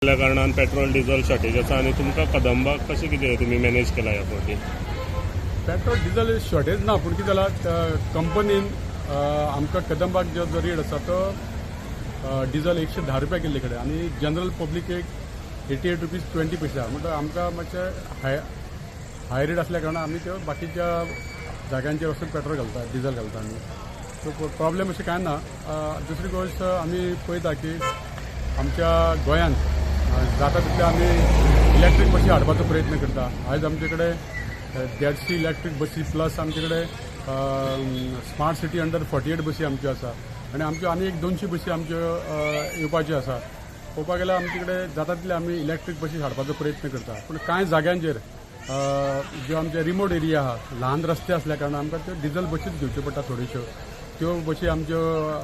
जाल्ल्या कारणान petrol diesel shortage आसा आनी तुमकां कदंबाक कशें कितें तुमी मॅनेज केला ह्या फावटी? पेट्रोल डिझल शॉर्टेज ना, पूण कितें जालां, कंपनीन आमकां कदंबाक जो जो रेट आसा तो डिझल 110 रुपया केल्ले कडेन आनी जनरल पब्लिकेक 88 रुपीज 20 पैसा. म्हणटकर आमकां मातशें हाय हाय रेट आसल्या कारणान आमी त्यो बाकीच्या जाग्यांचेर वचून पेट्रोल घालता, डिझल घालता आमी. सो प्रॉब्लेम अशें कांय ना. दुसरी गोश्ट, आमी पळयता की आमच्या गोंयांत जाता तितले आमी इलेक्ट्रीक बसी हाडपाचो प्रयत्न करता. आयज आमचे कडेन 150 इलेक्ट्रीक बसी, प्लस आमचे कडेन स्मार्ट सिटी अंडर 48 बसी आमच्यो आसा आनी आमच्यो आनी एक 200 बसी आमच्यो येवपाच्यो आसा. पळोवपाक गेल्यार आमचे कडेन जाता तितले आमी इलेक्ट्रीक बसी हाडपाचो प्रयत्न करता, पूण कांय जाग्यांचेर ज्यो आमचे रिमोट एरिया आहा, ल्हान रस्ते आसल्या कारणान आमकां त्यो डिझल बसीच घेवच्यो पडटा थोड्योश्यो. त्यो बशी आमच्यो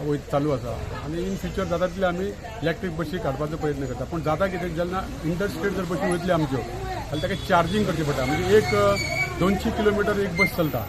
वयत चालू आसा आनी इन फ्युचर जाता तितले आमी इलेक्ट्रीक बशी काडपाचो प्रयत्न करता. पूण जाता कितें, जेन्ना इंटरस्टेट जर बशी वयतली आमच्यो जाल्यार ताका चार्जींग करचें पडटा. म्हणजे एक 200 किलोमिटर एक बस चलता.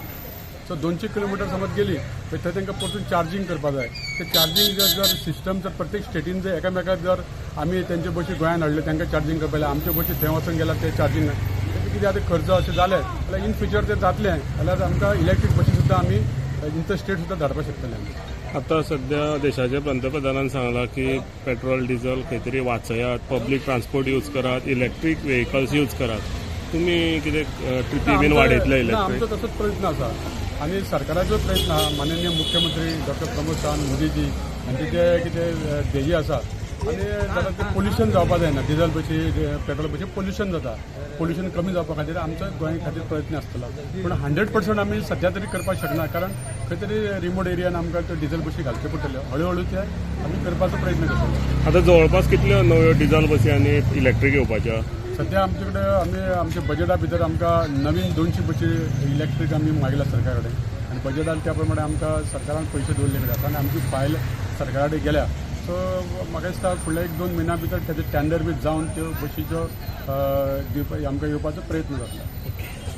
सो 200 किलोमिटर समज गेली मागीर थंय तांकां परतून चार्जींग करपा जाय. ते चार्जींग जर जर सिस्टम जर प्रत्येक स्टेटीन जर एकामेकाक जर आमी तेंच्यो बशी गोंयान हाडल्यो, तांकां चार्जींग करपा जाय, आमच्यो बशी थंय वचून गेल्यार ते चार्जींग ना, तें कितें आतां खर्च अशें जालें जाल्यार इन फ्युचर ते जातलें जाल्यार आमकां इलेक्ट्रीक बशी सुद्दां आमी इंटर स्टेट सुद्दां धाडपाक शकतले आमी. आता सध्या देशाच्या पंतप्रधानान सांगलां की पेट्रोल डिझल खंय तरी वाचयात, पब्लीक ट्रान्सपोर्ट यूज करात, इलेक्ट्रीक व्हेकल्स यूज करात. तुमी कितें ट्रिपी बीन वाडयतले ना. इलेक्ट्रीक? आमचो तसोच प्रयत्न आसा आनी सरकाराचो प्रयत्न आहा. माननीय मुख्यमंत्री डॉक्टर प्रमोद सावंत, मोदीजी हांचे जे कितें ध्येय आसा आनी जाता तें पोल्युशन जावपा जायना. डिझल बशी, पेट्रोल बशी पोल्युशन जाता. पोल्युशन कमी जावपा खातीर आमचो गोंय खातीर प्रयत्न आसतलो, पूण 100% आमी सद्या तरी करपाक शकना, कारण खंय तरी रिमोट एरियान आमकां त्यो डिझल बशी घालच्यो पडटल्यो. हळू हळू ते आमी करपाचो प्रयत्न करतले. आता जवळपास कितल्यो नव्यो डिझल बसी आनी इलेक्ट्रीक येवपाच्यो? सध्या आमचे कडेन आमी आमच्या बजेटा भितर आमकां नवीन 200 बशी इलेक्ट्रीक आमी मागयला सरकारा कडेन आनी बजेटान त्या प्रमाणे आमकां सरकारान पयशे दवरले कडेन आसा आनी आमची फायल सरकारा कडेन गेल्या. सो म्हाका दिसता फुडल्या एक दोन म्हयन्या भितर तेजे टेंडर बी जावन त्यो बशीच्यो दिवपा आमकां येवपाचो प्रयत्न जातलो.